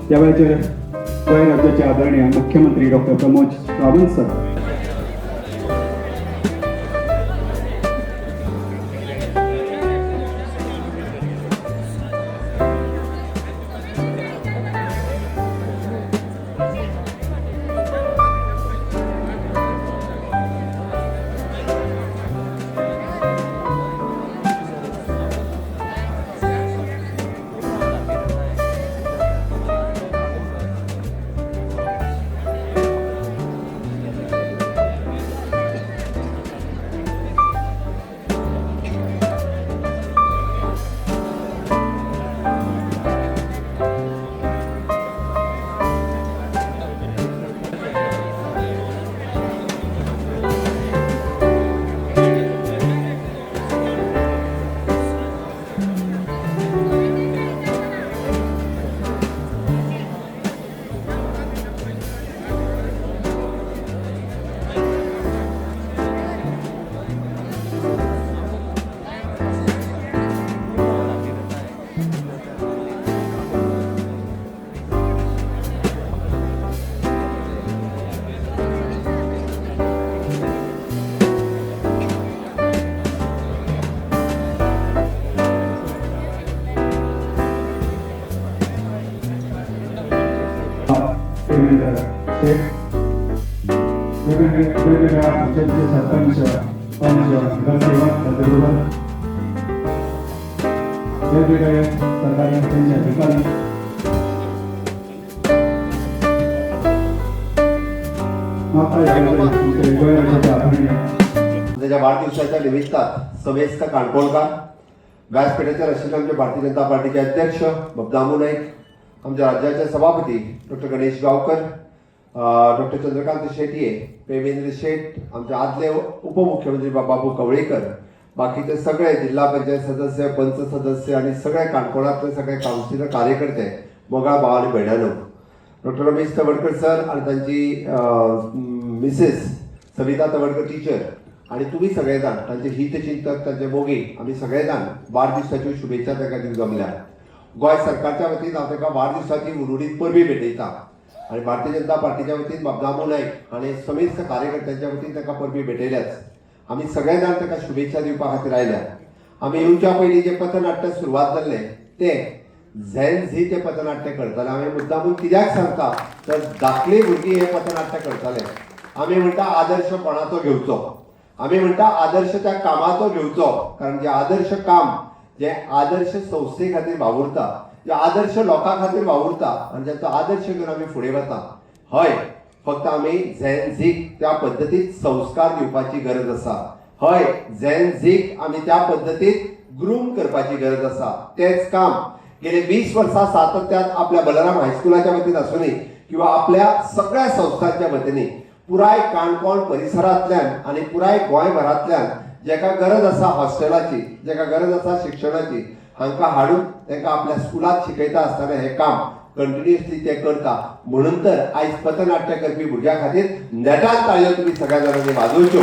त्या वेळाचेर गोंय राज्याचे आदरणीय मुख्यमंत्री डॉक्टर प्रमोद सावंत सर. देवेंद्र शेठ, वेगवेगळे वेगवेगळ्या पंचायतीचे सरपंच, पंच, नगरसेवक, त्याचबरोबर वेगवेगळे सरकारी खात्यांचे अधिकारी, आता यावेळी तुमचे गोंय राज्याचे आदरणीय त्याच्या वाढदिवसाच्या निमित्तात समेस्त काणकोणकार, व्यासपीठाच्या आशिल्ले आमचे भारतीय जनता पार्टीचे अध्यक्ष दामू नाईक, आमच्या राज्याचे सभापती डॉक्टर गणेश गावकर, डॉक्टर चंद्रकांत शेटये, प्रेमेंद्र शेट, आमचे आदले उपमुख्यमंत्री बाबू कवळेकर, बाकीचे सगळे जिल्हा पंचायत सदस्य, पंच सदस्य आणि सगळे काणकोणातले सगळे कावन्सिलर, कार्यकर्ते, मोगाळ भाव आणि भयणांनो, डॉक्टर रमेश तवडकर सर आणि तांची मिसेस सविता तवडकर टीचर आणि तुम्ही सगळे जाण तांचे हितचिंतक, तांचे मोगी, आमी सगळे जाण वाढदिवसाच्यो शुभेच्छा तांकां दिवंक जमल्या. गोंय सरकारच्या वतीन हांव ताका वाढदिवसाची उर्वरीत परबीं भेटयता आनी भारतीय जनता पार्टीच्या वतीन बाब दामू नायक आनी समेस्त कार्यकर्त्यांच्या वतीन ताका परबीं भेटयल्याच. आमी सगळे जाण ताका शुभेच्छा दिवपा खातीर आयल्या. आमी येवच्या पयलीं जें पथनाट्य सुरवात जाल्लें तें झेन झी तें पथनाट्य करताले. हांवें मुद्दामून कित्याक सांगता तर धाकली भुरगीं हें पथनाट्य करताले. आमी म्हणटा आदर्श कोणाचो घेवचो? आमी म्हणटा आदर्श त्या कामाचो घेवचो, कारण जे आदर्श काम, जे आदर्श संस्थे खातीर वावुरता, जे आदर्श लोकां खातीर वावुरता आनी जांचो आदर्श घेवन आमी फुडें वता. हय, फक्त आमी झेन झीक त्या पद्दतीत संस्कार दिवपाची गरज आसा. हय, झेन झीक आमी त्या पद्दतीत ग्रूम करपाची गरज आसा. तेच काम गेले 20 वर्सां सातत्यात आपल्या बलराम हायस्कुलाच्या वतीन आसूनय किंवा आपल्या सगळ्या संस्थांच्या वतीन पुराय काणकोण परिसरांतल्यान आनी पुराय गोंयभरांतल्यान जेका गरज आसा हॉस्टेलाची, जेका गरज आसा शिक्षणाची, हांकां हाडून तांकां आपल्या स्कुलांत शिकयता आसतना हें काम कंटिन्युअसली ते करता. म्हणून तर आयज पथनाट्य करपी भुरग्यां खातीर नेटान ताळयो तुमी सगळ्या जाणांनी वाजोवच्यो,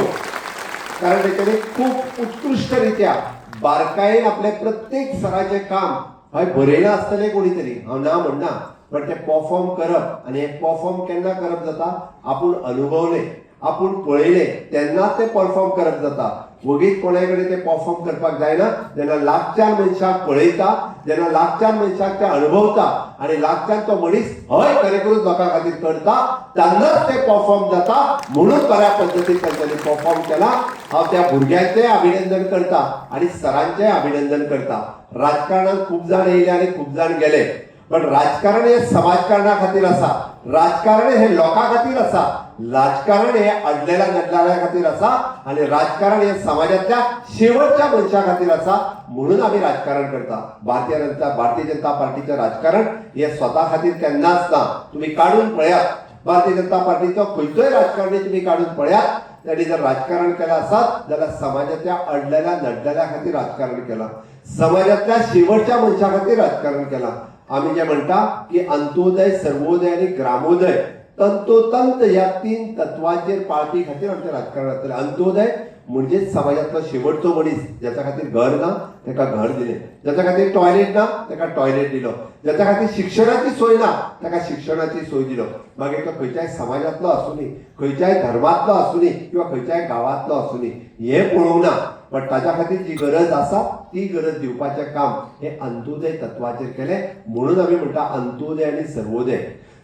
कारण तेच्यांनी खूब उत्कृश्टरित्या बारकायेन आपलें प्रत्येक सराचें काम, हय, बरयलां आसतलें कोणी तरी, हांव ना म्हणना, बट तें परफॉर्म करप आनी हें परफॉर्म केन्ना करप जाता? आपूण अनुभवलें, आपूण पळयलें तेन्नाच तें परफॉर्म करप जाता. वगीत कोणाय कडेन तें परफॉर्म करपाक जायना. जेन्ना लागच्यान मनशाक पळयता, जेन्ना लागच्यान मनशाक तें अनुभवता आनी लागच्यान तो मनीस हय खरें करून लोकां खातीर करता तेन्नाच तें परफॉर्म जाता. म्हणून बऱ्या पद्दतीन तांच्यांनी परफॉर्म केला. हांव त्या भुरग्यांचें अभिनंदन करता आनी सरांचें अभिनंदन करता. राजकारणात खूब जाण येयले आनी खूब जाण गेले, पण राजकारण हे समाजकारणा खातीर आसा, राजकारण हे लोकां खातीर आसा, राजकारण हे अडलेल्या नडलेल्या खातीर आसा आनी राजकारण हे समाजातल्या शेवटच्या मनशा खातीर आसा. म्हणून आमी राजकारण करता. भारतीय जनता पार्टीचें राजकारण हे स्वता खातीर केन्नाच ना. तुम्ही काडून पळयात, भारतीय जनता पार्टीचो खंयचोय राजकारणी तुम्ही काडून पळयात, त्यांनी जर राजकारण केलं असत जाल्यार समाजातल्या अडलेल्या नडलेल्या खातीर राजकारण केलां, समाजातल्या शेवटच्या मनशा खातीर राजकारण केलां. आमी जे म्हणटा की अंत्योदय, सर्वोदय आनी ग्रामोदय, तंतोतंत ह्या तीन तत्वांचेर पाळपी खातीर आमचें राजकारण जातलें. अंत्योदय म्हणजेच समाजांतलो शेवटचो मनीस ज्याच्या खातीर घर ना ताका घर दिलें, ज्याच्या खातीर टॉयलेट ना ताका टॉयलेट दिलो, ज्याच्या खातीर शिक्षणाची सोय ना ताका शिक्षणाची सोय दिलो. मागीर तो खंयच्याय समाजांतलो आसूं न्ही, खंयच्याय धर्मांतलो आसूं न्ही किंवा खंयच्याय गांवांतलो आसूं न्ही, हें पळोवंक ना, पण ताच्या खातीर जी गरज आसा ती गरज दिवपाचें काम हें अंत्योदय तत्वाचेर केलें. म्हणून आमी म्हणटा अंत्योदय आनी सर्वोदय.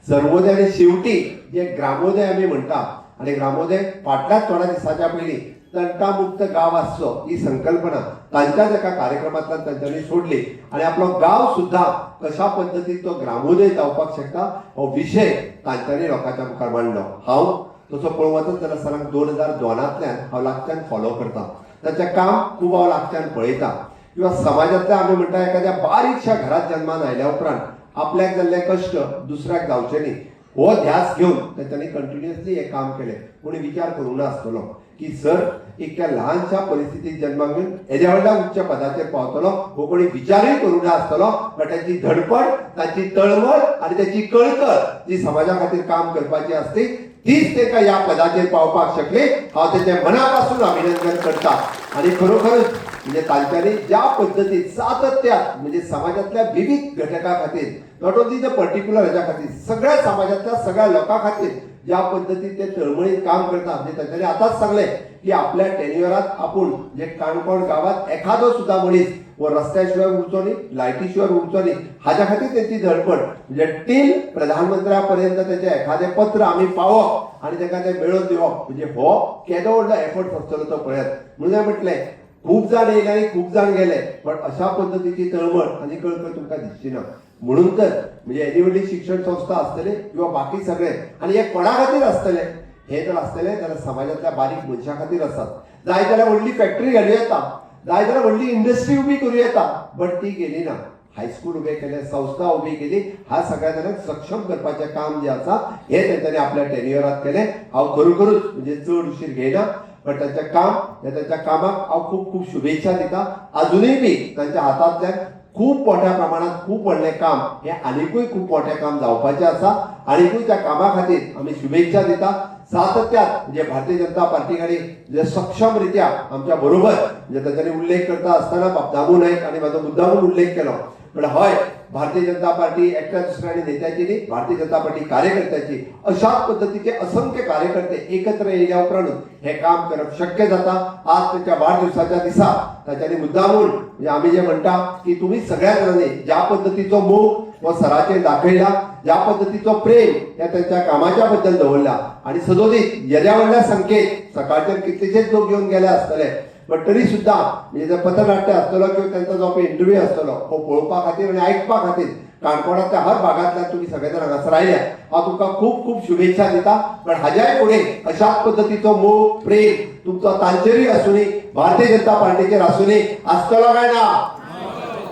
सर्वोदय आनी शेवटी जे ग्रामोदय आमी म्हणटा, आनी ग्रामोदय फाटल्याच थोड्या दिसाच्या पयलीं तंटामुक्त गांव आसचो ही संकल्पना तांच्याच एका कार्यक्रमांतल्यान तांच्यांनी सोडली आनी आपलो गांव सुद्दां कशा पद्दतीन तो ग्रामोदय जावपाक शकता हो विशय तांच्यांनी लोकांच्या मुखार मांडलो. हांव तसो पळोवंक वचत जाल्यार सरांक 2002 हांव लागच्यान फॉलो करता, ताचें काम खूब हांव लागच्यान पळयता. किंवा समाजांतल्या आमी म्हणटा एखाद्या बारीकशा घरात जन्मान आयल्या उपरांत आपल्याक जाल्ले कश्ट दुसऱ्याक जावचे न्ही हो ध्यास घेवन तांच्यांनी कंटिन्युअसली हें काम केलें. कोणी विचार करूंक नासतलो की सर इतक्या ल्हानशा परिस्थितीत जन्माक घेवन येद्या व्हडल्या उच्च पदाचेर पावतलो हो कोणी विचारूय करूंक नासतलो. बट तांची धडपड, तांची तळमळ आनी ताची कळकळ जी समाजा खातीर काम करपाची आसली तीच तांकां ह्या पदाचेर पावपाक शकली. हांव तेचें मना पासून अभिनंदन करता. आनी खरोखरच म्हणजे तांच्यांनी ज्या पद्दतीन सातत्यात म्हणजे समाजांतल्या विविध घटका खातीर, not only the particular हेच्या खातीर, सगळ्या समाजांतल्या सगळ्या लोकां खातीर ज्या पद्दतीन ते तळमळीन काम करता, म्हणजे तांच्यांनी आतांच सांगलें की आपल्या टेन्युअरात आपूण जे काणकोण गांवात एखादो सुद्दां मनीस हो रस्त्या शिवाय उरचो न्ही, लायटी शिवाय उरचो न्ही, हाज्या खातीर तेंची धडपड म्हणजे टील प्रधानमंत्र्या पर्यंत तेचें एखादें पत्र आमी पावप आनी ताका तें मेळोवन दिवप म्हणजे हो केदो व्हडलो एफर्ट आसतलो तो पळयात. म्हणून हांवें म्हटलें खूब जाण येयले आनी खूब जाण गेले, पण अशा पद्दतीची तळमळ आनी कळकळ तुमकां दिसची ना. म्हणून तर म्हणजे येदी व्हडली शिक्षण संस्था आसतले किंवा बाकी सगळे आनी हे कोणा खातीर आसतले, हे जर आसतले जाल्यार समाजांतल्या बारीक मनशां खातीर आसात. जाय जाल्यार व्हडली फॅक्टरी घालूं येता, जाय जाल्यार व्हडली इंडस्ट्री उबी करूं येता, बट ती केली ना. हायस्कूल उबें केलें, संस्था उबी केली, ह्या सगळ्या जाणांक सक्षम करपाचें काम जें आसा हें तेंच्यांनी आपल्या टेन्युअरात केलें. हांव खरोखरूच म्हणजे चड उशीर घेयना, पण तांचें काम ह्या तांच्या कामाक हांव खूब खूब शुभेच्छा दिता. अजुनूय बी तांच्या हातांतल्यान खूब मोठ्या प्रमाणात खूब व्हडलें काम हें आनिकूय खूब मोठें काम जावपाचें आसा. आनिकूय त्या कामा खातीर आमी शुभेच्छा दिता. सातत्यात म्हणजे भारतीय जनता पार्टी कडेन जे सक्षम रित्या आमच्या बरोबर म्हणजे तांच्यांनी उल्लेख करता आसतना बाब दामू नायक आनी म्हाजो मुद्दामून उल्लेख केलो, पण हय भारतीय जनता पार्टी एकट्या दुसऱ्या आनी नेत्याची न्ही, भारतीय जनता पार्टी कार्यकर्त्याची. अशाच पद्दतीचे असंख्य कार्यकर्ते एकत्र येयल्या उपरांतूच हें काम करप शक्य जाता. आज ताच्या वाडदिवसाच्या दिसा ताच्यांनी मुद्दामून म्हणजे आमी जे म्हणटा की तुमी सगळ्या जाणांनी ज्या पद्दतीचो मोग हो सराचेर दाखयला, ज्या पद्दतीचो प्रेम ह्या तांच्या कामाच्या बद्दल दवरला आनी सदोदीत येद्या व्हडल्या संख्येत सकाळचे कितलेशेच लोक येवन गेले आसतले, बट तरी सुद्दां म्हणजे जर पथनाट्य आसतलो किंवा त्यांचा जो पळय इंटरव्यू आसतलो हो पळोवपा खातीर आनी आयकपा खातीर काणकोणांतल्या हर भागांतल्यान तुमी सगळे जाण हांगासर आयल्या. हांव तुमकां खूब खूब शुभेच्छा दिता. पण हाज्याय फुडें अशाच पद्दतीचो मोग प्रेम तुमचो तांचेरूय आसूनी, भारतीय जनता पार्टीचेर आसूनी. आसतलो काय ना?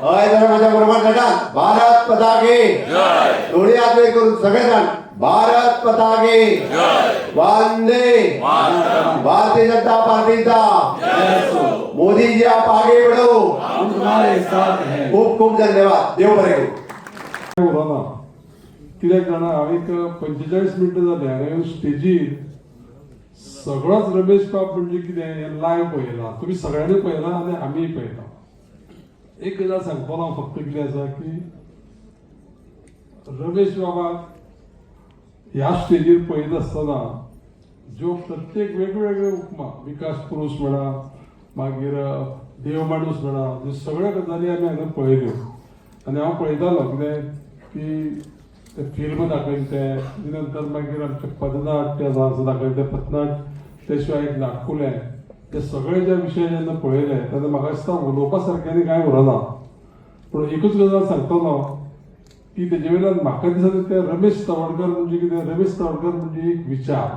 हय जरा माझ्या बरोबर नटान भारत पताके, दोन्ही हात वयर करून सगळे जाण भारत पताके, वंदे भारतीय जनता पार्टीचा, मोदी जी आप आगे बढ़ो, हम तुम्हारे साथ हैं. खूप खूप धन्यवाद. देव बरें करूं. उरना कित्याक जाणा, हांव एक 45 मिनटां जालें हांवें स्टेजीर सगळोच रमेश बाब म्हणजे कितें हें लायव्ह पळयलां, तुमी सगळ्यांनी पळयलां आनी आमीय पळयलां. एक गजाल सांगतलो हांव फक्त, कितें आसा की रमेश बाबाक ह्या स्टेजीर पळयत आसतना ज्यो प्रत्येक वेगवेगळे उपमा, विकास पुरूष म्हणा, मागीर देव माणूस म्हणा, ह्यो सगळ्यो गजाली आमी हांगा पळयल्यो. आनी हांव पळयतालो कितें की ते फिल्म दाखयले ते, तेजे नंतर मागीर आमचें पदनाट्य आसा दाखयलें तें पथनाट्य, ते शिवाय एक नाटकुलें, ते सगळे जे विशय जेन्ना पळयले तेन्ना म्हाका दिसता उलोवपा सारकें आनी कांय उरना. पूण एकूच गजाल सांगतलो की तेजे वयल्यान म्हाका दिसता ते रमेश तवडकर म्हणजे कितें, रमेश तवडकर म्हणजे एक विचार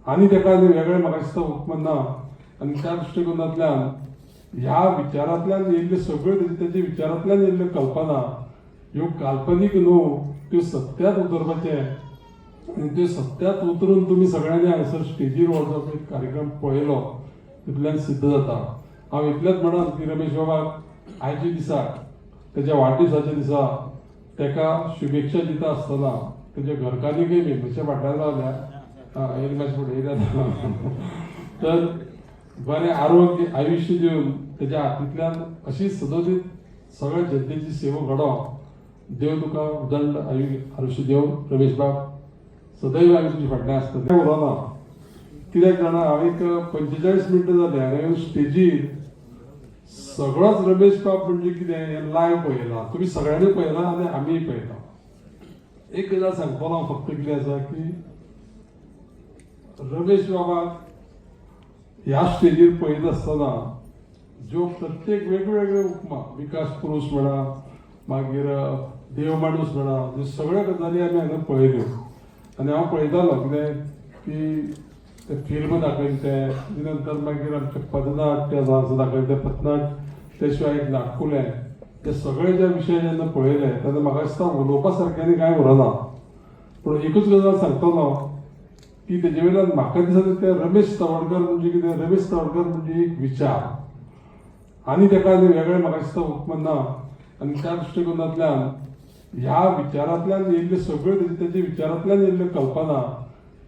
आनी ताका आनी वेगळें म्हाका दिसता उपमा ना. आनी त्या दृश्टिकोनांतल्यान ह्या विचारांतल्यान येयल्ल्यो सगळ्यो तेजे विचारांतल्यान येयल्ल्यो कल्पना ह्यो काल्पनीक न्हू, त्यो सत्यात उतरपाचें आनी त्यो सत्यात उतरून तुमी सगळ्यांनी हांगासर स्टेजीर हो जो पळय कार्यक्रम पळयलो तितल्यान सिद्ध जाता. हांव इतलेंच म्हणन की रमेश बाबाक आयच्या दिसाक तेज्या वाडदिसाच्या दिसा तेका शुभेच्छा दिता आसतना तेज्या घरकान्नीकय बी मातशें फाटल्यान रावल्या, येयली मातशें फुडें येयल्या तर बरें आरोग्य आयुश्य दिवन तेज्या हातींतल्यान अशी सदोदीत सगळ्या जनतेची सेवा घडोवंक देव तुका उदंड आयुश्य दिवं रमेश बाब. सदैव आमी तुजे फाटल्यान आसता. तें उलोना कित्याक जाणा, हांव एक 45 मिनटां जालें आनी हांवें स्टेजीर सगळोच रमेश बाब म्हणजे कितें हें लायव्ह पळयलां. तुमी सगळ्यांनी पळयलां आनी आमीय पळयलां. एक गजाल सांगतलो हांव फक्त, कितें आसा की रमेश बाबाक ह्या स्टेजीर पळयत आसतना ज्यो प्रत्येक वेगवेगळे उपमा, विकास पुरूष म्हणा, मागीर देव माणूस म्हणा, ह्यो सगळ्यो गजाली आमी हांगा पळयल्यो. आनी हांव पळयतालो कितें की ते फिल्म दाखयले ते, तेजे नंतर मागीर आमचें पदनाट्य आसा असो दाखयलें तें पथनाट्य, ते शिवाय एक नाटकुलें. ते सगळे जे विशय जेन्ना पळयले तेन्ना म्हाका दिसता उलोवपा सारकें आनी कांय उरना. पूण एकूच गजाल सांगतलो की तेजे वयल्यान म्हाका दिसता ते रमेश तवडकर म्हणजे कितें, रमेश तवडकर म्हणजे एक विचार आनी ताका आनी वेगळें म्हाका दिसता उपमा ना. आनी त्या दृश्टिकोनांतल्यान ह्या विचारांतल्यान येयल्ल्यो सगळ्यो तेजे विचारांतल्यान येयल्ल्यो कल्पना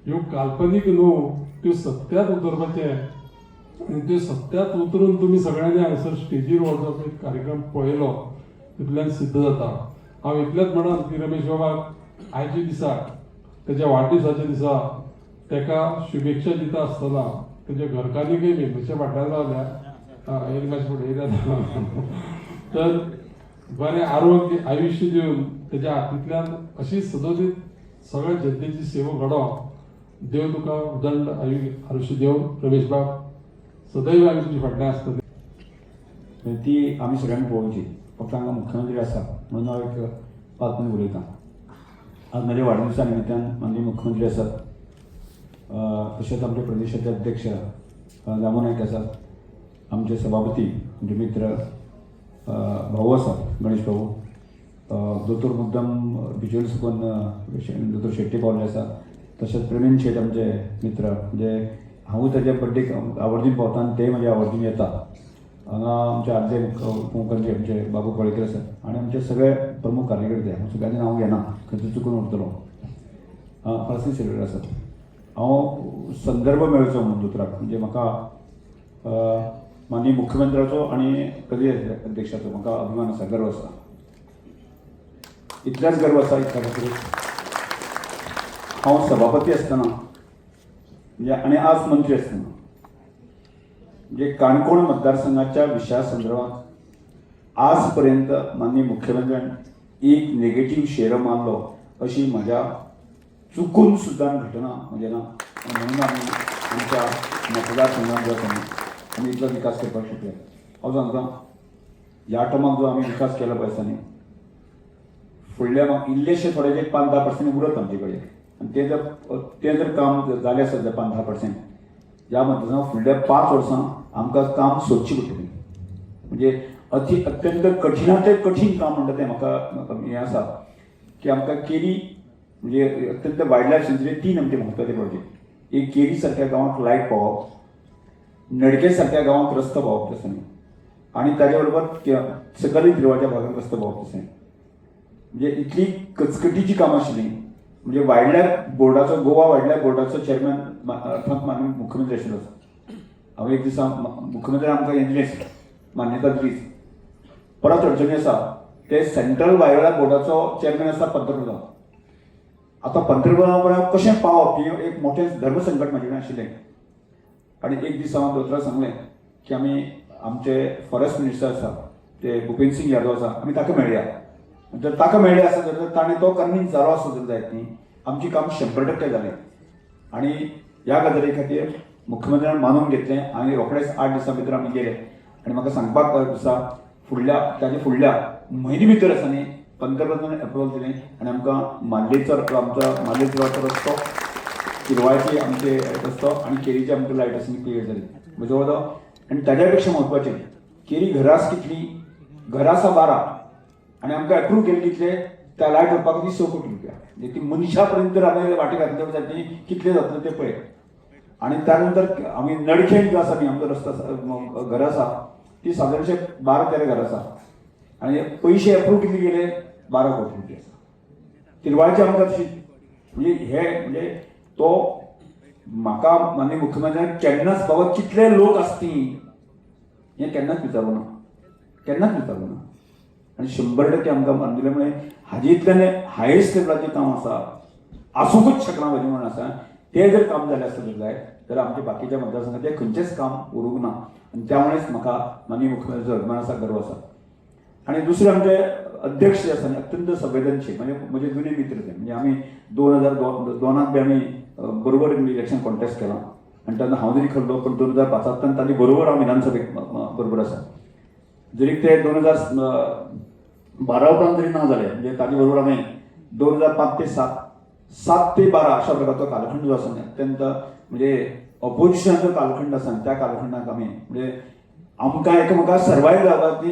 ह्यो काल्पनीक न्हू, त्यो सत्यात उतरपाचें आनी त्यो सत्यात उतरून तुमी सगळ्यांनी हांगासर स्टेजीर हो जो पळय कार्यक्रम पळयलो तितल्यान सिद्ध जाता. हांव इतलेंच म्हणन की रमेश बाबाक आयच्या दिसाक तेज्या वाडदिसाच्या दिसा तेका शुभेच्छा दिता आसतना तेज्या घरकान्नीकय बी मातशें फाटल्यान रावल्या येयली मातशें फुडें येयल्या तर बरें आरोग्य आयुश्य दिवन तेज्या हातींतल्यान अशी सदोदीत सगळ्या जनतेची सेवा घडोवंक देव तुका उदंड आयुश्य दिवं रमेश बाब. सदैव आमी तुजे फाटल्यान आसतले. ती आमी सगळ्यांनी पळोवची. फक्त हांगा मुख्यमंत्री आसा म्हणून हांव एक 5 मिनट उलयतां. आज म्हज्या वाडदिवसा निमित्तान माननीय मुख्यमंत्री आसात, तशेंच आमचे प्रदेशाचे अध्यक्ष दामू नायक आसात, आमचे सभापती आमचे मित्र भाऊ आसात गणेश भाऊ, दोतोर मुद्दम बिचोली साकून दोतोर शेट्टी पावले आसा, तशेंच प्रवीण शेट आमचे मित्र, म्हणजे हांवूय ताच्या बड्डेक आवर्जून पावता आनी तेय म्हज्या आवर्जून येता. हांगा आमचे आदले उपमुख्यमंत्री आमचे बाबू कळेकर आसात आनी आमचे सगळे प्रमुख कार्यकर्ते, हांव सगळ्यांचें नांव घेना, खंयचो चुकून उरतलो, फ्रांसीस सिल्वेर आसात. हांव संदर्भ मेळचो म्हणून दोतोराक, म्हणजे म्हाका माननीय मुख्यमंत्र्याचो आनी प्रदेश अध्यक्षाचो म्हाका अभिमान आसा, गर्व आसा, इतल्याच गर्व आसा. इतल्या खातीर हांव सभापती आसतना म्हणजे आनी आज मंत्री आसतना म्हणजे काणकोण मतदारसंघाच्या विशया संदर्भात आजपर्यंत माननीय मुख्यमंत्र्यान एक नेगेटीव शेरो मारलो अशी म्हज्या चुकून सुद्दां घटना म्हणजे ना. म्हणून आमी आमच्या मतदारसंघात जो आसा आमी इतलो विकास करपाक शकले. हांव सांगता, ह्या टर्माक जो आमी विकास केला पळय आसा न्ही, फुडल्या इल्लेशे थोडे 5-10% उरत आमचे कडेन आनी ते जर काम जालें आसत जाल्यार 5-10% ह्या मतदारसंघात फुडल्या 5 वर्सां आमकां काम सोदचें पडटलें. म्हणजे अत्यंत कठीणांतलें कठीण काम म्हणटा तें म्हाका हें आसा की आमकां केरी म्हणजे अत्यंत वायल्ड लायफ सेंचुरी 3 आमचे म्हत्वाचे प्रोजेक्ट, एक केरी सारक्या गांवांत लायट पावप, नडके सारक्या गांवांत रस्तो पावप तसो न्ही, आनी ताजे बरोबर सकली तिरवाच्या भागांत रस्तो पावप तशें. म्हणजे इतली कचकटीची कामां आशिल्लीं. म्हणजे वायल्ड लायफ बोर्डाचो, गोवा वायल्ड लायफ बोर्डाचो चेअरमॅन अर्थात माननीय मुख्यमंत्री आशिल्लो. हांव एक दिसा मुख्यमंत्र्यान आमकां हें दिलेंच, मान्यता दिलीच. परत अडचणी आसा ते सेंट्रल वायल्ड लायफ बोर्डाचो चेअरमॅन आसा पंतप्रधान. आतां पंतप्रधाना पर्यंत कशें पावप हें एक मोठें धर्मसंकट म्हाजे कडेन आशिल्लें. आनी एक दीस हांव दोतोराक सांगलें की आमी आमचे फॉरेस्ट मिनिस्टर आसा ते भुपेंद्र सिंग यादव आसा, आमी ताका मेळया. जर ताका मेळ्ळे आसत जाल्यार ताणें तो कन्विन्स जालो आसत जर जायत न्ही, आमचें काम 100% जालें. आनी ह्या गजाली खातीर मुख्यमंत्र्यान मानून घेतलें आनी रोखडेच 8 दिसां भितर आमी गेले. आनी म्हाका सांगपाक दिसा फुडल्या ताजे फुडल्या म्हयने भितर आसा न्ही पंतप्रधान एप्रुवल दिलें आनी आमकां माल्लेचो आमचो माल्लेचो रस्तो, किरवाळचे आमचे रस्तो आनी केरीचे आमकां लायट आसा क्लियर जाली. म्हणजे जवळ जवळ आनी ताज्या पेक्षा म्हत्वाचें केरी घरां आसा कितलीं, घरां आसा 12 आनी आमकां एप्रूव केले कितले त्या लायट व्हरपाक ती 6 कोटी रुपया. म्हणजे ती मनशा पर्यंत जर आमी वाटे घातले जाल्यार कितले जातले ते पळय. आनी त्या नंतर आमी नडखेण जो आसा न्ही आमचो रस्तो आसा, घरां आसा ती सादारणशे 12-13 घरां आसा आनी पयशे एप्रूव कितले केले 12 कोटी रुपया आसा. तिरवाळचे आमकां तशी म्हणजे हे म्हणजे तो म्हाका माननीय मुख्यमंत्र्यान केन्नाच बाबा कितले लोक आसती हें केन्नाच विचारूं ना, केन्नाच विचारूं ना. आनी 100% आमकां मान दिलें. म्हणजे हाजे इतल्यान हायेस्ट लेवलाचें काम आसा, आसूंकूच शकना म्हजें म्हणून आसा. तें जर काम जालें आसत जाय जाल्यार आमच्या बाकीच्या मतदारसंघाचें खंयचेंच काम उरूंक ना. आनी त्यामुळेच म्हाका माननीय मुख्यमंत्र्याचो अभिमान आसा, गर्व आसा. आनी दुसरे आमचे अध्यक्ष जे आसा अत्यंत संवेदनशील, म्हणजे म्हजे जुने मित्र ते. म्हणजे आमी 2002 बी आमी बरोबर इलेक्शन कॉन्टेस्ट केलां आनी तेन्ना हांव जरी खरलो पण 2005 तांणी बरोबर हांव विधानसभेक बरोबर आसा. जरी ते 2012 उपरांत जरी ना जाले, म्हणजे ताजे बरोबर आमी 2005 ते 7, 7 ते 12 अशा प्रकारचो कालखंड जो आसा न्ही, अत्यंत म्हणजे ऑपोजिशनाचो कालखंड आसा. त्या कालखंडाक आमी म्हणजे आमकां एकामेका सर्वायव जावपाक ती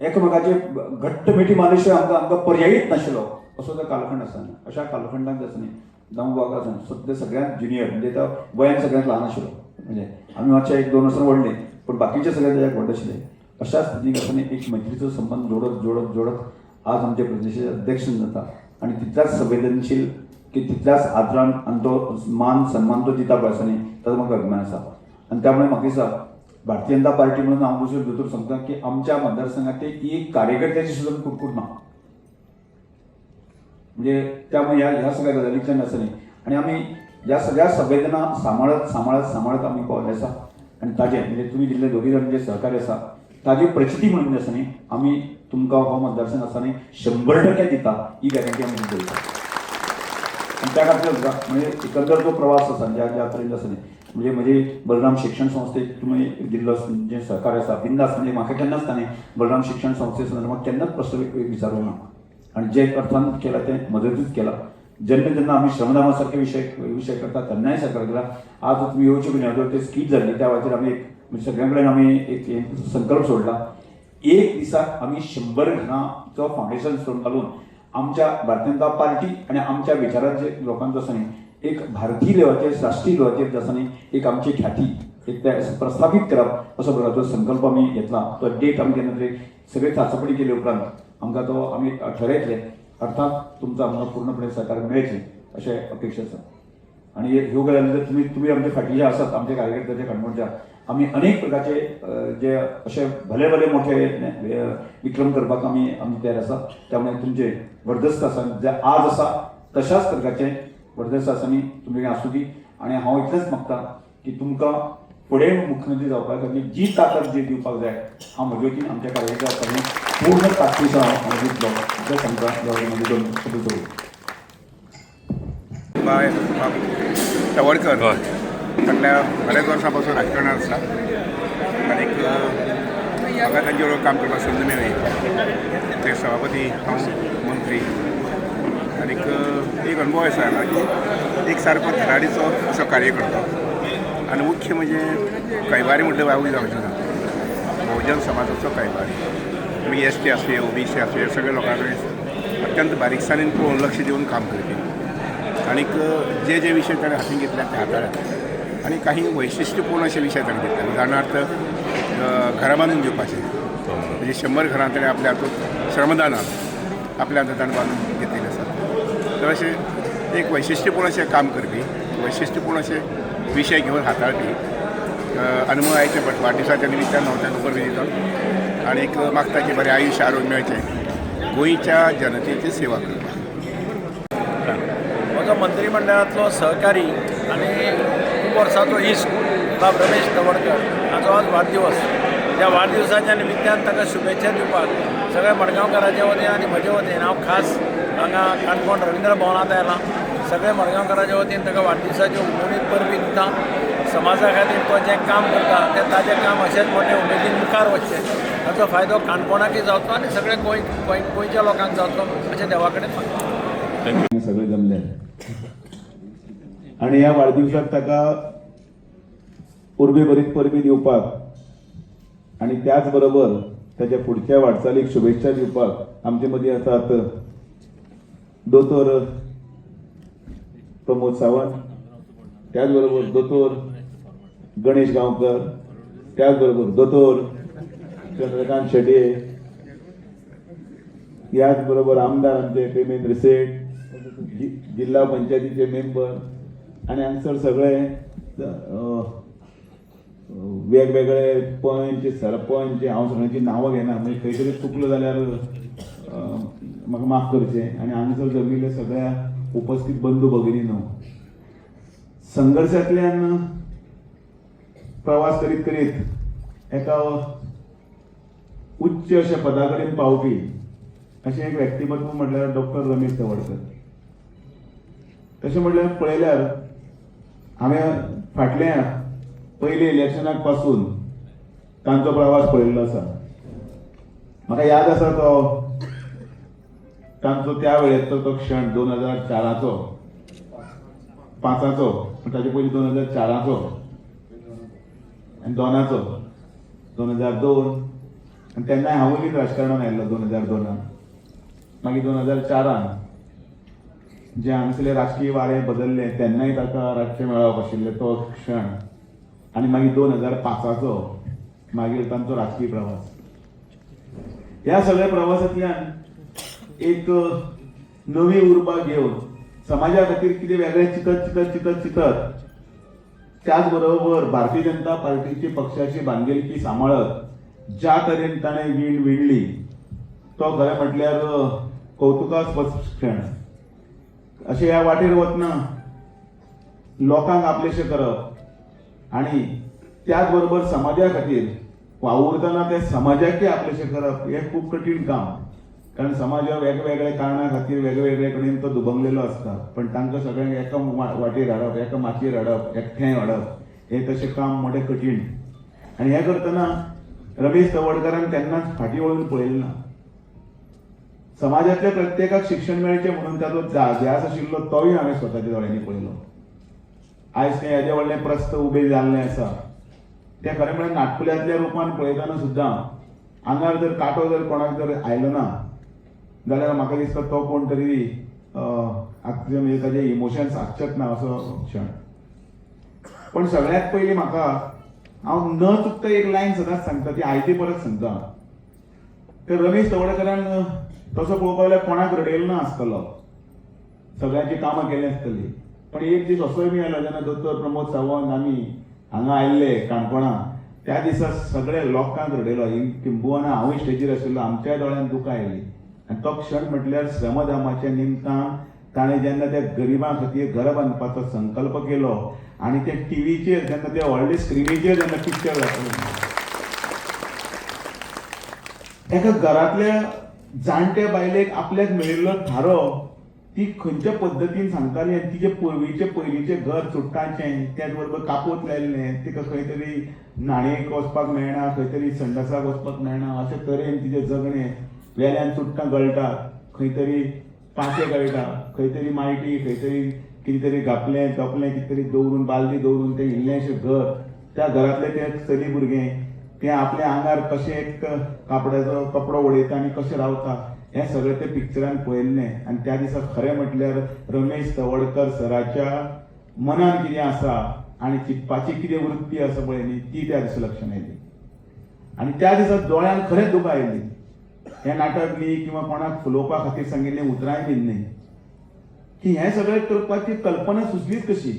एकामेकाचे घट्ट मिठी मारले शिवाय आमकां आमकां पर्यायीच नाशिल्लो असो तो कालखंड आसा न्ही. अशा कालखंडाक आसा न्ही दामू बाबा आसा न्ही, सद्या सगळ्यांत ज्युनियर, म्हणजे तो वयान सगळ्यांत ल्हान आशिल्लो. म्हणजे आमी मातशे 1-2 वर्सां व्हडले पण बाकीचे सगळे त्याच्याक व्हड आशिल्ले. अशा स्थितीक आसा न्ही एक मैत्रीचो संबंद जोडत जोडत जोडत आज आमचे प्रदेशाचे अध्यक्ष जाता आनी तितल्याच संवेदनशील की तितल्याच आदरान आनी तो मान सन्मान तो दिता पळय आसा न्ही, ताजो म्हाका अभिमान आसा. आनी त्यामुळे म्हाका दिसता भारतीय जनता पार्टी म्हणून हांव दुसरे दोतोर सांगता की आमच्या मतदारसंघात एक कार्यकर्त्याची सुद्दां कुटकुट ना. म्हणजे त्यामुळे ह्या ह्या सगळ्या गजालींतल्यान आसा न्ही आनी आमी ह्या सगळ्या संवेदना सांबाळत सांबाळत सांबाळत आमी पावले आसा. आनी ताजें म्हणजे तुमी दिल्ले दोगी जाण जे सहकार्य आसा ताजी प्रचिती म्हणून जे आसा न्ही आमी तुमकां हो मतदारसंघ आसा न्ही 100% दिता, ही गॅरंटी आमी दवरता. आनी त्या खातीर म्हणजे एकंदर जो प्रवास आसा ज्या ज्या तरेन आसा न्ही, म्हणजे म्हजी बलराम शिक्षण संस्थेक तुमी दिल्लो जें सहकार्य आसा बिंदास, म्हणजे म्हाका केन्नाच ताणें बलराम शिक्षण संस्थे संदर्भात केन्नाच प्रस्न विचारूंक ना आनी जे अर्थान केलां तें मदतूच केलां. जेन्ना जेन्ना आमी श्रमदामा सारखे विशय विशय करता तेन्नाय सहकार्य केला. आज तुमी येवचे पयलीं ते स्किट जाल्ली त्या खातीर आमी एक म्हणजे सगळ्यां कडेन आमी एक संकल्प सोडला, एक दिसाक आमी 100 घरांचो फावंडेशन स्टोन घालून आमच्या भारतीय जनता पार्टी आनी आमच्या विचाराचे लोकांचो आसा न्ही एक भारतीय लेवलाचेर राष्ट्रीय लेवलाचेर आसा न्ही एक आमची ख्याती एक ते प्रस्थापीत करप असो प्रकारचो संकल्प आमी घेतला. तो डेट आमी केन्ना तरी सगळे चाचपणी केले उपरांत आमकां तो आमी ठरयतले. अर्थात तुमचो आमकां पूर्णपणे सहकार्य मेळचें अशें अपेक्षा आसा. आनी ह्यो गजाली जर तुमी तुमी आमचे फाटी जे आसात आमचे कार्यकर्त्याचे काणकोणच्या आमी अनेक प्रकारचे जे अशे भले भले मोठे विक्रम करपाक आमी आमी तयार आसा. त्यामुळे तुमचे वर्धस्त आसा जे आज आसा तशाच प्रकारचे वर्धस्त आसा न्ही तुमी आसूं दी. आनी हांव इतलेंच मागता की तुमकां फुडें मुख्यमंत्री जावपाक खातीर जी ताकद जी दिवपाक जाय हांव म्हजे वतीन आमच्या कार्यकर्त्या पूर्ण ताकदीचो हांव दितलो इतलें सांगता. म्हजे दोन शब्द सोडून बाय तवडकर फाटल्या बऱ्याच वर्सां पासून राजकारणात आसा आनीक म्हाका तांचे बरोबर काम करपाक संद मेळ्ळी. ते सभापती, हांव मंत्री आनीक एक अनुभव आसा की एक सारको धडाडीचो असो कार्यकर्तो आनी मुख्य म्हणजे कैबारी म्हटल्यार वावूय जावचें ना, भोवजन समाजाचो कैबारी. मागीर एस टी आसूं, ओबीसी आसूं, सगळ्या लोकां कडेन अत्यंत बारीकसाणेन पळोवन लक्ष दिवन काम करपी आनीक जे जे विशय ताणें हातीन घेतल्या ते हाताळ्यात आनी काही वैशिश्ट्यपूर्ण अशे विशय ताणें घेतले. उदाहरणार्थ घरां बांदून दिवपाचें, म्हणजे 100 घरां ताणें आपल्या हातूंत श्रमदानान आपल्या हातांत ताणें बांदून घेतिल्लें आसा. तर अशें एक वैशिश्ट्यपूर्ण अशें काम करपी, वैशिश्ट्यपूर्ण अशे विशय घेवन हाताळपी आनी म्हणून आयच्या वाडदिसाच्या निमित्तान हांव तांकां परबीं दिता आनी एक मागता की बरें आयुश्य आरोग्य मेळचें, गोंयच्या जनतेची सेवा करपाक. म्हजो मंत्रीमंडळांतलो सहकारी आनी खूब वर्सांचो इश्ट बाब रमेश तवडकर हाचो आज वाडदिवस. त्या वाडदिवसाच्या निमित्तान ताका शुभेच्छा दिवपाक सगळ्या मडगांवकाराच्या वतीन आनी म्हजे वतीन हांव खास हांगा काणकोण रवींद्र भवनांत आयलां. सगळ्या मडगांवकाराच्या वतीन ताका वाडदिवसाच्यो उमेदीन परबीं दिता. समाजा खातीर तो जें काम करता तें ताजें काम अशेंच मोठे उमेदीन मुखार वचचें, ताचो फायदो काणकोणाकय जावचो आनी सगळे गोंय गोंय गोंयच्या लोकांक जावचो अशें देवा कडेन मागता. सगळे जमले आणि ह्या वाडदिवसाक ताका उर्बे भरीत परबीं दिवपाक आणि त्याच बरोबर त्याच्या फुडच्या वाटचालीक शुभेच्छा दिवपाक आमचे मदीं आसात दोतोर प्रमोद सावंत, त्याच बरोबर दोतोर गणेश गांवकर, त्याच बरोबर दोतोर चंद्रकांत शेटये, याच बरोबर आमदार आमचे प्रेमेंद्र सेठ, जिल्हा पंचायतीचे मेंबर आनी हांगसर सगळे वेगवेगळे पंच, सरपंच, हांव सगळ्यांची नांवां घेना, म्हणजे खंय तरी चुकलो जाल्यार म्हाका माफ करचें. आनी हांगसर जमिल्ले सगळ्या उपस्थित बंधू भगिनी न्हू, संघर्शांतल्यान प्रवास करीत करीत एका उच्च अशा पदा कडेन पावपी अशें एक व्यक्तिमत्व म्हटल्यार डॉक्टर रमेश तवडकर. तशें म्हटल्यार पळयल्यार हांवें फाटल्या पयले इलेक्शनाक पासून तांचो प्रवास पळयल्लो आसा. म्हाका याद आसा तो तांचो त्या वेळेचो तो क्षण 2004चो, 5चो, ताचे पयलीं 2004चो आनी 2चो, 2002. आनी तेन्नाय हांवूय बीन राजकारणान आयिल्लो 2002. मागीर 2004 जे हांगासरले राजकीय वारें बदल्लें तेन्नाय ताका रातचें मेळप आशिल्लें तो क्षण. आनी मागीर 2005चो मागीर तांचो राजकीय प्रवास. ह्या सगळ्या प्रवासांतल्यान एक नवी उर्बा घेवन समाजा खातीर कितें वेगळें चिंतत चिंतत चिंतत चिंतत, त्याच बरोबर भारतीय जनता पार्टीची पक्षाची बांदिलकी सांबाळत ज्या तरेन ताणें वीण विणली तो खरें म्हटल्यार कौतुकास्पद क्षण. अशें ह्या वाटेर वतना लोकांक आपलेशें करप आनी त्याच बरोबर समाजा खातीर वावुरतना ते समाजाकय आपलेशें करप हें खूब कठीण काम. कारण समाज हो वेगवेगळ्या कारणां खातीर वेगवेगळे कडेन तो दुभंगलेलो आसता, पण तांकां सगळ्यांक एका वाटेर हाडप, एका माचयेर हाडप, एकठांय हाडप हें तशें काम मोटें कठीण. आनी हें करतना रमेश तवडकारान केन्नाच फाटीं वळून पळयलें ना. समाजांतल्या प्रत्येकाक शिक्षण मेळचें म्हणून ताचो ध्यास आशिल्लो तोय हांवें स्वताच्या दोळ्यांनी पळयलो. आयज तें येदें व्हडलें प्रस्थ उबें जाल्लें आसा तें खरें म्हळ्यार नाटकुल्यांतल्या रुपान पळयतना सुद्दां आंगार जर कांटो जर कोणाक जर आयलो ना जाल्यार म्हाका दिसता तो कोण तरी म्हणजे ताजे इमोशन्स आसचेच ना असो क्षण. पण सगळ्यांत पयलीं म्हाका हांव न चुकता एक लायन सदांच सांगता, ती आयती परत सांगता. तर रमेश तवडकरान तसो पळोवपाक जाल्यार कोणाक रडयलो ना आसतलो, सगळ्यांची कामां केली आसतली. पण एक दीस असोय बी आयलो जेन्ना दोतोर प्रमोद सावंत आमी हांगा आयिल्ले काणकोणा, त्या दिसा सगळ्या लोकांक रडयलो. किंबुवना हांवूय स्टेजीर आशिल्लो, आमच्याय दोळ्यांत दुकां आयलीं. आनी तो क्षण म्हटल्यार श्रमदामाच्या निमतान ताणें जेन्ना त्या गरिबां खातीर घर बांदपाचो संकल्प केलो आनी ते टिवीचेर जेन्ना ते व्हडले स्क्रिनीचेर जेन्ना पिक्चर दाखयलें, एका घरांतल्या जाणट्या बायलेक आपल्याक मेळिल्लो थारो ती खंयच्या पद्दतीन सांगताली आनी तिचे पयलींचें पयलींचें घर चुट्टांचें, त्याच बरोबर कापोत लायिल्लें, तिका खंय तरी न्हाणयेक वचपाक मेळना, खंय तरी संडासाक वचपाक मेळना, अशे तरेन तिचें जगणें. वेल्यान चुट्टां गळटात, खंय तरी पांचे गळटा, खंय तरी मायटी, खंय तरी कितें तरी घापलें तपलें कितें तरी दवरून, बालदी दवरून तें इल्लेंशें घर, त्या घरांतलें तें चली भुरगें तें आपल्या आंगार कशें एक कापड्याचो कपडो उडयता आनी कशें रावता हें सगळें तें पिक्चरान पळयल्लें. आनी त्या दिसा खरें म्हटल्यार रमेश तवडकर सराच्या मनान कितें आसा आनी चिंतपाची कितें वृत्ती आसा पळय न्ही, ती त्या दिसा लक्षांत आयली. आनी त्या दिसा दोळ्यान खरेंच दुकां आयलीं. हें नाटक न्ही किंवा कोणाक फुलोवपा खातीर सांगिल्लीं उतरांय बीन न्ही, की हें सगळें करपाची कल्पना सुचलीच कशी,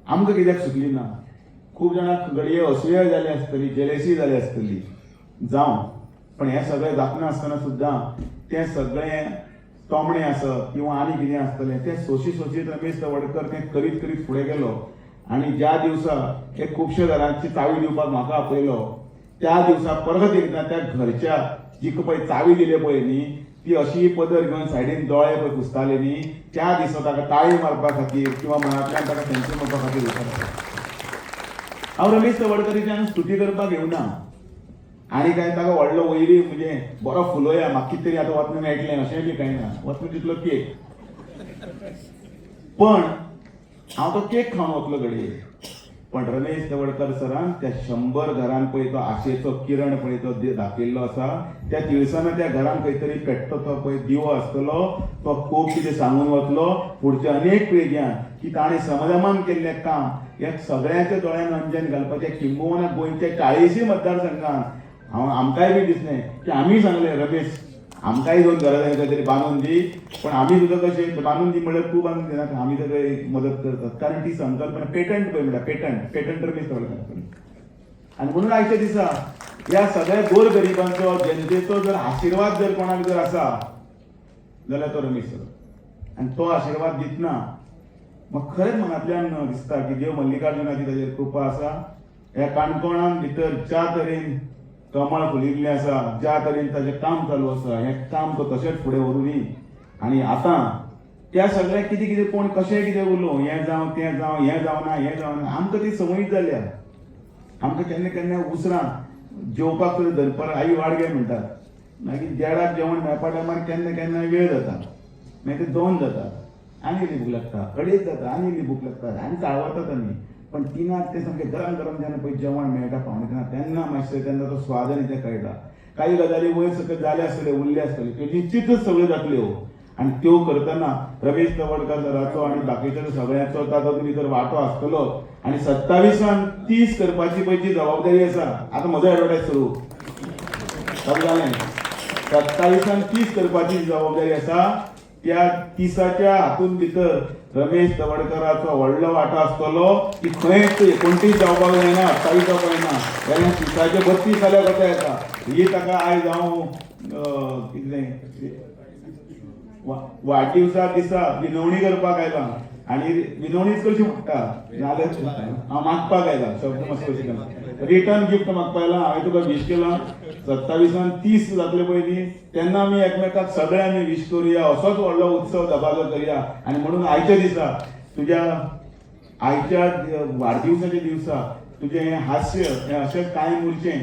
आमकां कित्याक सुचली ना. खूब जाणांक घडये असूया जाली आसतली, जेलेसी जाली आसतली, जावं, पण हें सगळें जातना आसतना सुद्दां तें सगळें तोमणें आसत किंवा आनी कितें आसतलें तें सोशी सोशीत रमेश तवडकर तें करीत करीत फुडें गेलो. आनी ज्या दिवसा हे खुबश्या घरांची चावी दिवपाक म्हाका आपयलो त्या दिवसा परत एकदां त्या घरच्या जिका पळय चावी दिले पळय न्ही, ती अशी पदर घेवन सायडीन दोळे पळय पुसताले न्ही, त्या दिसा ताका ताळी मारपा खातीर किंवा मनांतल्यान ताका thank you म्हणपा खातीर वयतालो. हांव रमेश तवडकराची स्तुती करपाक येवना आनी काय ताका व्हडलो वयरी म्हणजे बरो फुलोया म्हाका कितें तरी आतां वतना मेळटलें अशेंय बी कांय ना, वतना तितलो केक, पण हांव तो केक खावन वतलो घडये. पण रमेश तवडकर सरान त्या 100 घरान पळय तो आशेचो किरण पळय तो दाखयल्लो आसा. त्या तिळसाना त्या घरान खंय तरी पेट्टो तो पळय दिवो आसतलो, तो खूब कितें सांगून वतलो फुडच्या अनेक पिळग्यांक की ताणें समाधामान केल्लें काम ह्या सगळ्यांच्या दोळ्यान अंजन घालपाचें. किंबहुना गोंयच्या 40 मतदारसंघान हांव आमकांय बी दिसलें की आमी सांगलें रमेश आमकांय दोन घरां जाय खंय तरी बांदून दी, पण आमी सुद्दां कशें बांदून दी म्हणल्यार तूं बांदून दिना, आमी ताका एक मदत करतात. कारण ती संकल्पना पेटंट पळय म्हणटा, पेटंट पेटंट रमेश तवडकार. आनी म्हणून आयच्या दिसा ह्या सगळ्या गोरगरिबांचो जनतेचो जर आशिर्वाद जर कोणाक जर आसा जाल्यार तो रमेश सर. आनी तो आशिर्वाद दितना म्हाका खरेंच मनांतल्यान दिसता की देव मल्लिकार्जुनाची ताजेर कृपा आसा. ह्या काणकोणान भितर ज्या तरेन कमळ फुलिल्लें आसा, ज्या तरेन ताजें काम चालू आसा, हें काम तो तशेंच फुडें व्हरूंदी. आनी आतां त्या सगळ्याक कितें कितें कोण कशें कितें उलोवं, हें जावं तें जावं, हें जावं ना हें जावं ना, आमकां ती संवय जाल्या. आमकां केन्ना केन्ना उसरां जेवपाक सुद्दां दनपारां आई वाड गे म्हणटात, मागीर देडाक जेवण मेळपा टायमार केन्ना केन्ना वेळ जाता, मागीर ते 2 जाता आनी इल्ली भूक लागता, 2.5 जाता आनी इल्ली भूक लागता आनी चाळवतात आमी. पण 3 ते सामकें गरम गरम जेन्ना पळय जेवण मेळटा पावणे 3 तेन्ना मातशें तेन्ना तो स्वाद आनी तें कळटा. काही गजाली वयर सकयल जाल्या आसतल्यो, उरल्या आसतल्यो, त्यो निश्चितच सगळ्यो जातल्यो. आनी त्यो करतना रमेश तवडकर सराचो आनी बाकीच्या सगळ्यांचो तातूंत भितर वांटो आसतलो. आनी 27 30 करपाची पळय जी जबाबदारी आसा, आतां म्हजो एडवर्टायज सुरू चालू जालें. 27 30 करपाची जबाबदारी आसा, त्या 30च्या हातून भितर रमेश तवडकराचो व्हडलो वांटो आसतलो की खंयच 29 जावपाक जायना, 28 जावपाक जायना, जाल्यार 30चे 32 जाल्यार कशें येता. ही ताका आयज हांव कितलें वाडदिवसा दिसा विनवणी करपाक आयला आनी विनवणीच कशी म्हणटा, नाल्यार हांव मागपाक आयला, शब्द मातसो कशी रिटर्न गिफ्ट मागपाक आयला. हांवें तुका वीश केलां 27 30 जातले पयलीं, तेन्ना आमी एकमेकाक सगळे आमी वीश करुया, असोच व्हडलो उत्सव दबाजो करुया. आनी म्हणून आयच्या दिसा तुज्या आयच्या वाडदिवसाच्या दिवसा तुजें हें हास्य हें अशें कायम उरचें.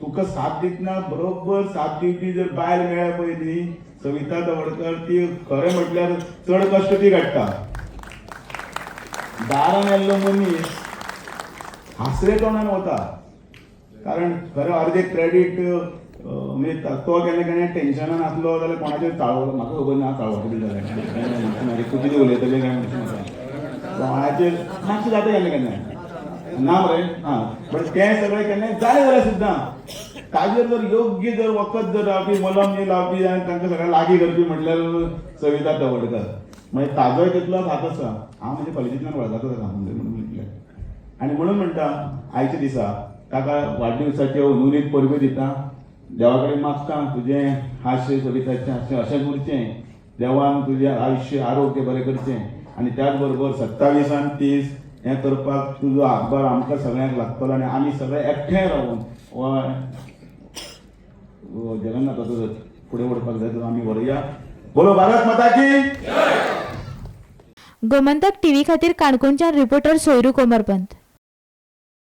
तुका साथ दितना बरोबर साथ दिवपी जर बायल मेळ्ळ्या पळय न्ही, सविता तवडकर, ती खरें म्हटल्यार चड कश्ट ती काडटा. दारान येल्लो मनीस हांसरे तोंडान वता, कारण खरें अर्दे क्रेडीट म्हणजे तो केन्ना केन्ना टेन्शनान आसलो जाल्यार कोणाचेर चाळवलो, म्हाका खबर ना चाळवतले बी जाल्यार तूं कितें उलयतलें काय म्हणटा म्हाका कोणाचेर मातशें जाता केन्ना केन्ना ना मरे. हां, बट तें सगळें केन्ना जालें जाल्यार सुद्दां ताजेर जर योग्य जर वखद जर लावपी, मलम न्ही लावपी आनी तांकां सगळ्यांक लागीं करपी म्हटल्यार सविता तवडकर. मागीर ताजोय तितलोच हात आसा. हांव म्हणजे कॉलेजींतल्यान वळखता ताका म्हणून म्हटलें. आनी म्हणून म्हणटा आयच्या दिसा ताका वाडदिवसाच्यो हुनहुनीत परबी दिता. देवा कडेन मागता तुजें हास्य, सविताचें हास्य अशेंच उरचें, देवान तुजें आयुश्य आरोग्य बरें करचें आनी त्याच बरोबर 27 30 हें करपाक तुजो हातभार आमकां सगळ्यांक लागतलो. आनी आमी सगळे एकठांय रावून हो जगन्नाथाचो फुडें ओडपाक जाय, आमी व्हरुया. बोलो भारत माता की. गोमंतक टीव्ही खातीर काणकोणच्यान रिपोर्टर सोयरू कोमरपंत.